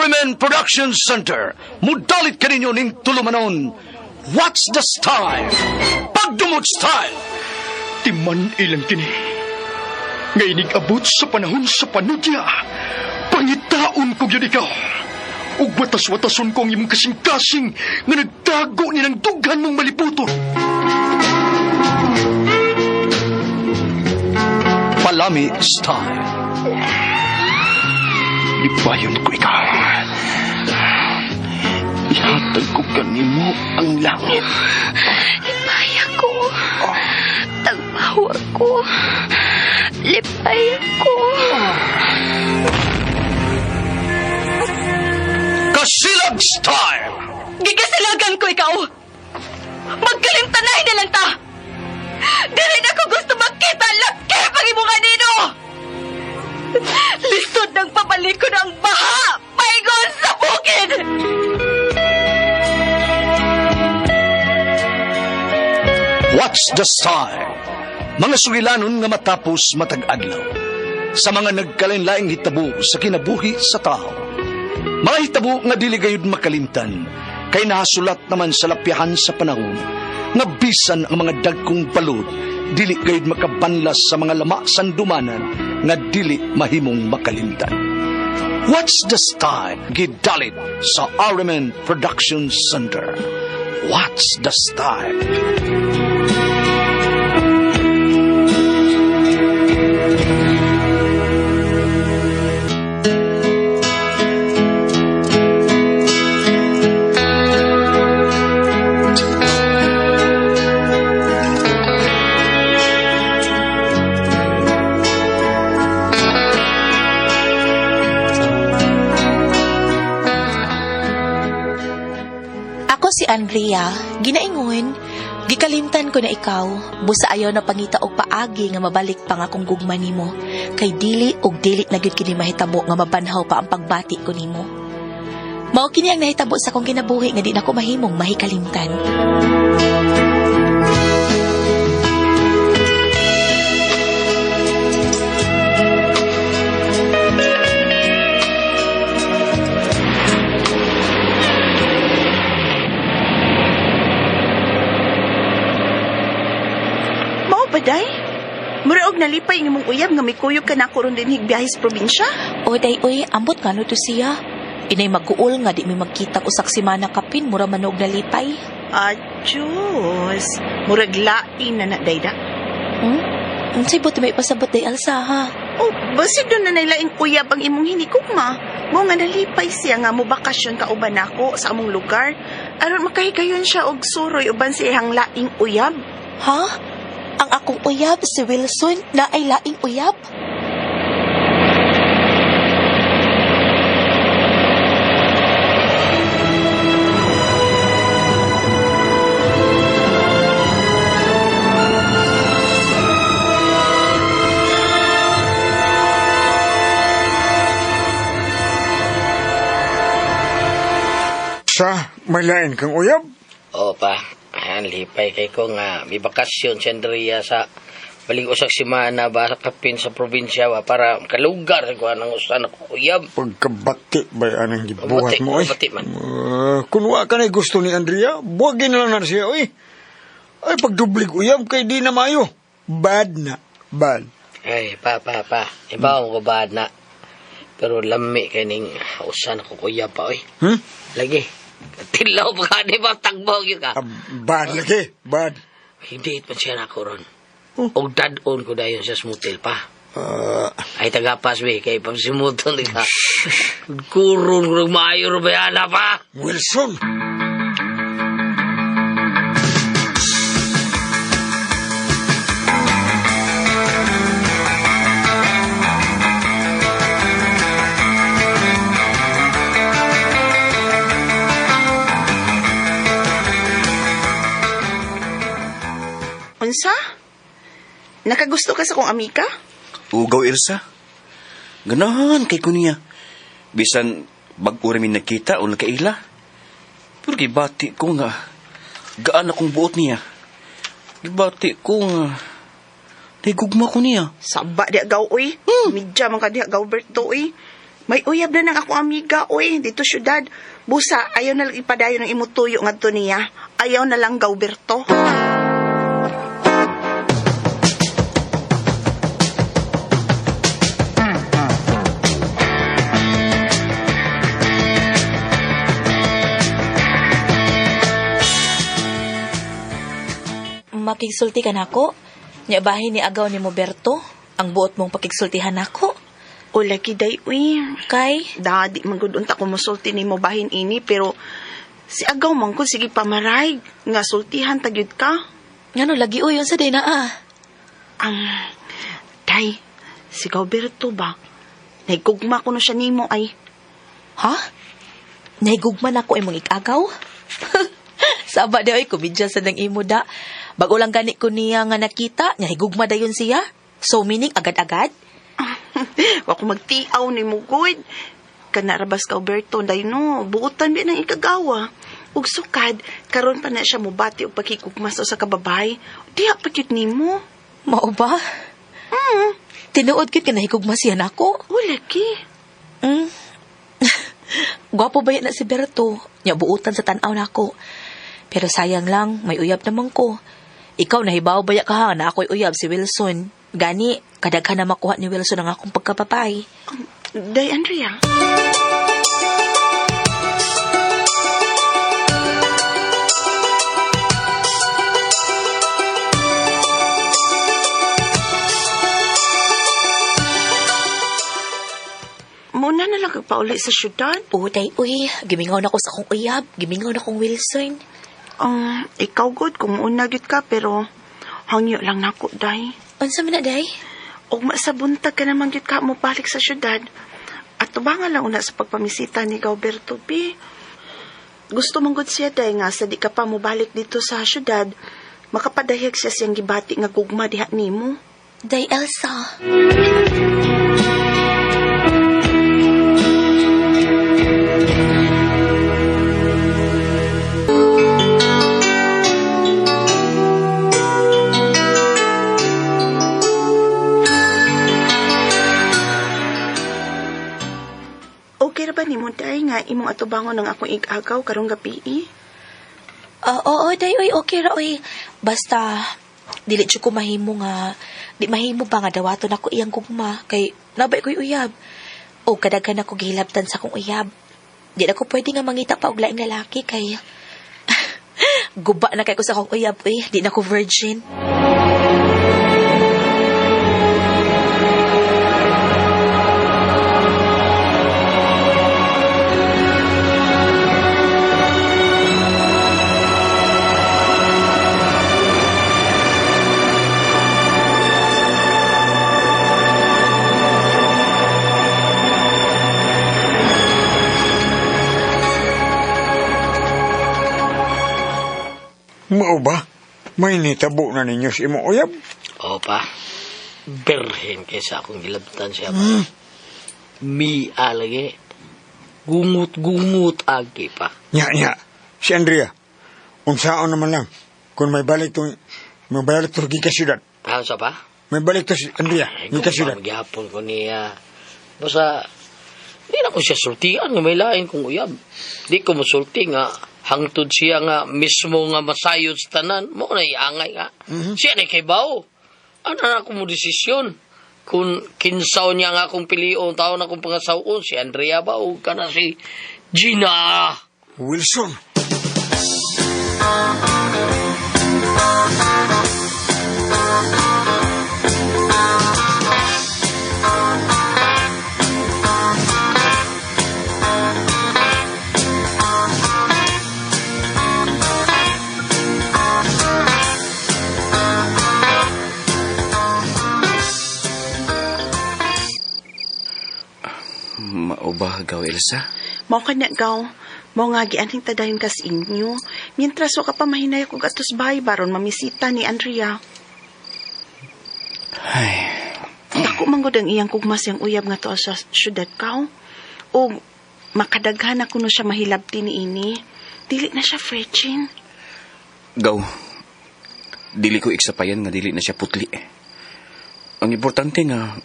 RMN Production Center, mudalit kaninyo ning tulumanon. What's the style? Pagdumot style! Timan ilang kini. Nga inig-abot sa panahon sa panudya. Pangitaon ko gyud ikaw. Ug watas-watason ko ang imong kasing-kasing nga nagtago ni ng dughan mong maliputon. Palami style. Lipayon ko ikaw. Ihatag ko kanimo ang langit. Lipay ako. Tagpawa ko. Lipay ako. Kasilag style! Gikasilagan ko ikaw. Magkalimtanay na lang ta. Dili na ko gusto makita laki pag imong anino. Lisod ng pabalik ko ng baha. Paingon sa bukid. What's the style? Mga sugilanon nga matapos matag adlaw. Sa mga nagkalain-laing hitabo sa kinabuhi sa tao. Mga hitabo nga dili gayud makalimtan, kay nahasulat naman sa lapyahan sa panahon, nga bisan ang mga dagkong balod, dili gayud makabanlas sa mga lama sandumanan nga dili mahimong makalimtan. What's the style? Gidalit sa RMN Production Center. What's the style? Ako si Andrea, ginaingon, gikalimtan ko na ikaw, busa ayaw na pangita og paagi nga mabalik pa nga akong gugma nimo, kay dili og dili na gyud kini mahitabo nga mabanhaw pa ang pagbati ko nimo. Mao kini ang nahitabo sa akong kinabuhi nga di nako mahimong mahikalimtan. Mao ba, day? Mura og nalipay ang imong uyab nga mikuyog ka nako ron dinhig biyahe sa probinsya? O day oy, ambot ngano to siya. Inay maguol nga di mi magkita usak semana kapin mura man og nalipay. Ah, Diyos. Murag lain na na, day da. Hmm? Unsay buot may pasabot day Alsa ha? Oh, basig doon na nailaing uyab ang imong hinikugma. Mo nga nalipay siya nga mo bakasyon ka uban nako sa among lugar. Aron makahigayon siya og suroy uban sa iyang laing uyab. Ha? Ang akong uyab si Wilson na ay laing uyab? Sa, may lain kang uyab? Oo pa, ayan, lipay kay ko nga may bakasyon si Andrea sa baling usak semana ba kapin sa probinsya ba para makalugar sa kuha ng usan ako uyab. Pagkabati ba anang gibuhat Pagkabati, mo, oy? pagkabati man. Kung wa ka na'y gusto ni Andrea, buwagin na lang na siya, oy. Ay, pagdublig uyab kay di na maayo. Bad na, bad. Ay, pa, pa, pa. Iba ko ba na. Pero lami kay ning usan ako uyab pa, oy. Hmm? Lagi. Tilaw pa ka, di ba? Tagbog yun ka. Ah, bad lagi, bad. Hindi man siya na ako ron. Oh. Og dadon ko dayon sa smutel pa. Ah, Ay tagapas be, kay pamsimuton di ka. Kuron ko maayo ro bayana pa. Wilson! Unsa? Nakagusto ka sa kong amika? Ugaw, Elsa. Ganahan kay ko niya. Bisan bag-o ra mi nagkita o nagkaila. Pero gibati ko nga, gaan akong buot niya. Gibati ko nga, nahigugma ko niya. Saba diha gaw, uy. Midya man ka diha gaw, Berto, uy. May uyab na nang ako amiga, oy, dito syudad. Busa, ayaw na lang ipadayon ng imutuyo ngadto niya. Ayaw na lang Gauberto. Makigsulti ka nako. Nya bahin ni agaw ni Moberto ang buot mong pakigsultihan nako. O lagi day, uy. Kay Da, di man gud unta ko mosulti nimo bahin ini, pero si agaw man ko sige pamaray nga sultihan ta gyud ka. Ngano lagi uy unsa day naa? Ang day, si Gauberto ba? Naigugma ko no siya nimo ay. Ha? Nahigugma na ko imong ikagaw? Saba di oy komedya sa nang imo da. Bago lang gani ko niya nga nakita, nahigugma dayon siya. So meaning agad-agad? Wa ko magtiaw nimo gud. Kana ra bas Gauberto day no, buotan bi nang ikagawa. Ug sukad, karon pa na siya mobati og pakigugma sa usa ka babae. Diha pa gyud nimo. Mao ba? Tinuod gyud ka nahigugma siya nako. O lagi. Mm. Gwapo ba yan na si Berto? Nya buutan sa tan-aw nako. Pero sayang lang, may uyab naman ko. Ikaw nahibaw ba ya ka ha na ako'y uyab si Wilson. Gani, kadaghan na makuha ni Wilson ang akong pagkapapay. Day Andrea. Muna na lang kagpauli sa syudad. Uday, uy, gimingaw na ko sa akong uyab, gimingaw na kong Wilson. Ikaw good kung muuna gyud ka pero hangyo lang nako day. Unsa man na, day? Og masabuntag ka naman gyud ka mo balik sa syudad. At tubangan lang una sa pagpamisita ni Gauberto B. Gusto man gud siya day nga sa di ka pa mobalik dito sa syudad, makapadayag siya siyang gibati nga gugma diha nimo. Day Elsa. Okay ra ba nimo day nga imong atubangon ang akong igagaw karong gabi? Oo, day, uy, okay ra, uy. Basta, dili jud ko mahimo nga, di mahimo ba nga dawaton ako iyang gugma, kay nabay ko'y uyab. O kadaghan ako gihilabtan sa akong uyab. Di na ko pwede nga mangita pa og laing lalaki kay guba na kay ko sa akong uyab, uy. Di na ko virgin. Mao ba? May nitabo na ninyo sa imong uyab? Oo pa. Berhen kaysa akong gilabtan siya. Mi alagi. Gungut-gungut agi pa. Nya, nya. Si Andrea, unsaon naman lang. Kung may balik to, may balik to gikan syudad. Ah, sa pa? May balik to si Andrea, Ay, gikan syudad. Magyapon ko niya. Basta, di na ko siya sultian nga may lain kong uyab. Di ko musulti nga hangtod siya nga mismo nga masayod sa tanan. Mo na iangay nga. Siya na kay bao. Ano na ako mo desisyon? Kung kinsaw niya nga akong pilion, tao na akong pangasawon, si Andrea ba o kana si Gina? Wilson. Mao ba, Gaw Elsa? Mao ka na gaw. Mao nga gianhing tadayon kas inyo. Mientras wa ka pa mahinay og atos bahay baron mamisita ni Andrea. Ay, Dako man gud ang iyang kugma siyang uyab nga tuwa sa syudad kaw. Og makadaghan ako no siya mahilabti niini. Dili na siya virgin. Gaw, dili ko iksapayan nga dili na siya putli. Ang importante nga,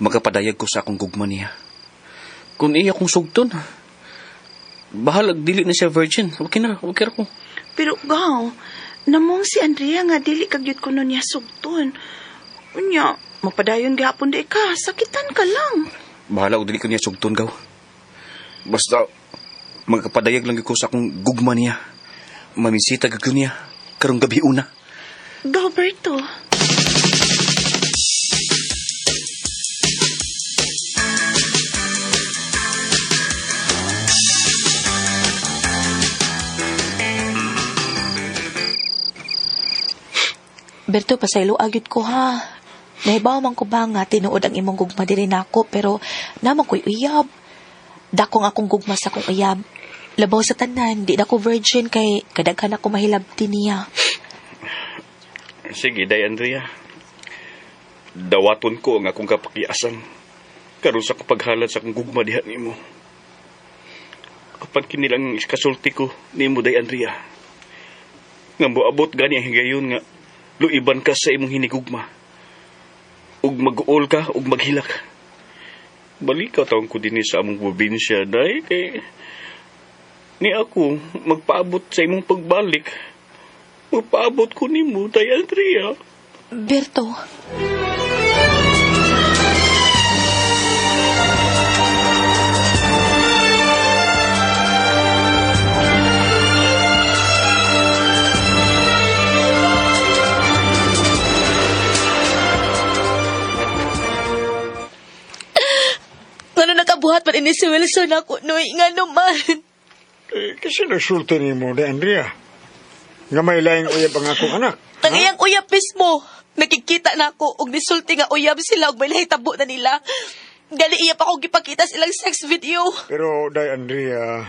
makapadayag ko sa akong gugma niya. Kung iya kong sugton, bahalag dili na siya virgin. Okay na, okay ra ko. Pero gaw, namong si Andrea nga dili ka gyud kuno niya sugton. Unya, mapadayon gihapon di ka, sakitan ka lang. Bahala og dili ko niya sugton, gaw. Basta, magkapadayag lang gyud ko sa akong gugma niya. Mamisita gyud ko niya, karong gabi una. Gauberto. Berto, pasaylo agyud ko ha. Nahibaw man ko ba nga tinuod ang imong gugma diri nako pero naman ko'y uyab. Dakong akong gugma sa akong uyab. Labaw sa tanan, di na ko virgin kay kadaghan ako mahilabti niya. Sige, Day Andrea. Dawaton ko ang akong kapakiasan. Karon sa kapaghalad sa akong gugma diha nimo. Apan kini lang kasulti ko nimo, Day Andrea. Nga moabot gani ang higayon nga luiban ka sa imong hinigugma. Ug mag-uol ka, ug maghilak. Balikaw taon ko dinhi sa among probinsya, Day, kay ni ako magpaabot sa imong pagbalik. Magpaabot ko nimo, Day Andrea. Berto. Ngano nakabuhat man ini si Wilson ako, Noy? Ngano man? Eh, kasi nagsulti ni mo, de Andrea. Nga may laing uyab ang akong anak. Ang iyang uyab mismo. Nakikita na ako og nisulti nga uyab sila og may nahitabo na nila. Gali iya pa akong gipakita silang sex video. Pero, Day Andrea,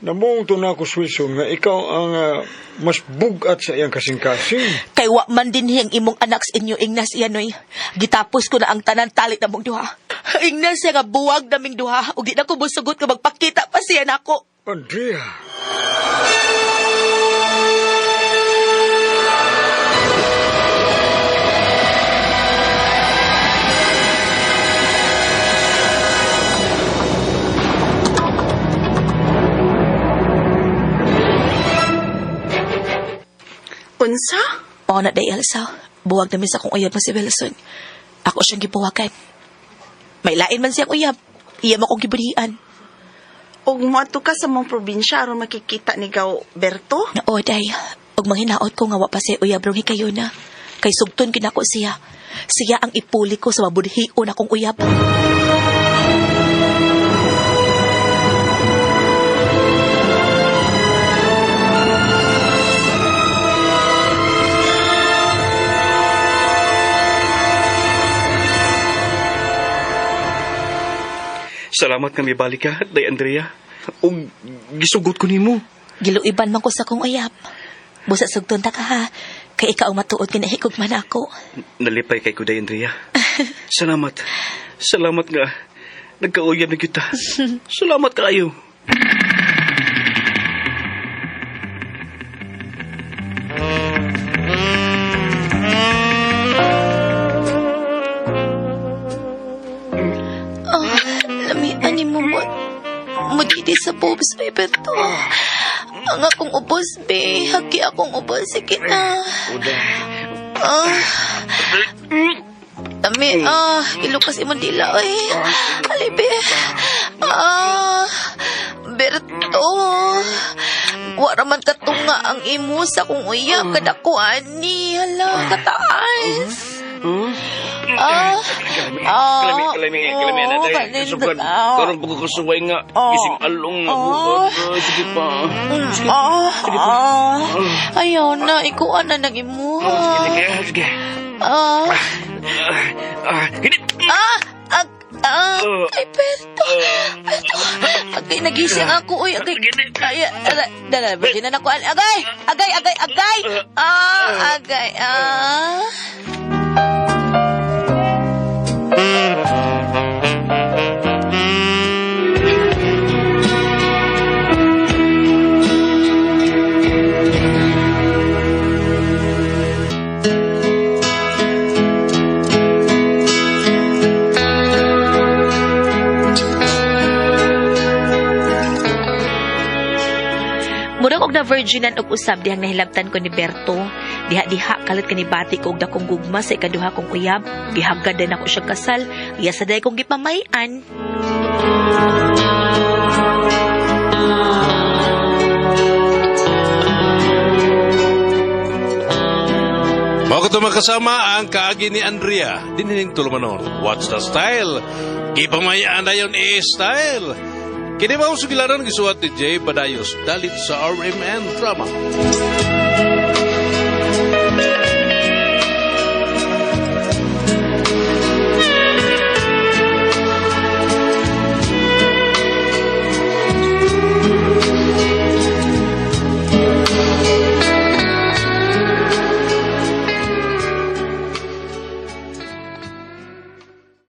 namong to na ako, Wilson, nga ikaw ang mas bugat sa iyang kasing-kasing. Kay wa man din hiyang imong anak sa inyo, Ignas iya, Noy. Gitapos ko na ang tanan talit na mong duha. Ignas siya nga buwag naming duha. Ug di na ko musugot nga magpakita pa siya nako. Andrea! Unsa? Mao na day, Elsa. Buwag namin sa akong uyab mo si Wilson. Ako siyang gibuwagan. May lain man siyang uyab. Iya mo akong giburian. Og moadto ka sa mong probinsya aron makikita ni Gauberto? Oo, day. Og manghinaot ko nga wa pa siya uyab rong hikayo na. Kay sugton kinako siya. Siya ang ipuli ko sa mabudhion akong uyab. Salamat nga mibalik ka, Day Andrea. Og gisugot ko nimo. Giluiban man ko sa akong uyab. Busa sugton ta ka ha. Kay ikaw ang matuod kinahikog man ako. Nalipay kay ko, Day Andrea. Salamat. Salamat nga. Nagkauyab na kita. Salamat kayo. Oh, lamian ni mo mo. Mudidi sa boobs, baby, to. Ang akong ubos, be. Hagi akong ubos. Sige na. Ah. Lami, ah. Ilukas imong dila, oy. Ali, be. Ah. Berto. Wala man katunga ang imo sa kong uyab. Kadako, ani. Hala, kataas. Ah. Ah. Kalami, kalami, Oh, kalami. kanindot, ah. Karon pag kasuway nga, Oh. gising along nga Oh. buot. Sige pa. Ah, ah. Ayaw na, ikuan na nang imuha. Sige, sige. Ah, Ah, hindi. ah, ah, ah, ay, Berto, Berto, agay, nagising ako, uy, agay, ay, ala, dala, virgin na ako, agay, agay, agay, agay, ah, agay, ah. Og na virginan og usab dihang nahilabtan ko ni Berto. Diha-diha kalit kanibati ko og dakong gugma sa ikaduha kong uyab. Gihagad din ako siya kasal. Iya sa day kong gipamayan. Mao kato makasama ang kaagi ni Andrea. Dinining tulumanon. What's the style? Gipamayaan na yun i-style. Kini mao sugilaran gisuwat ni Jay Badayos dalit sa RMN Drama.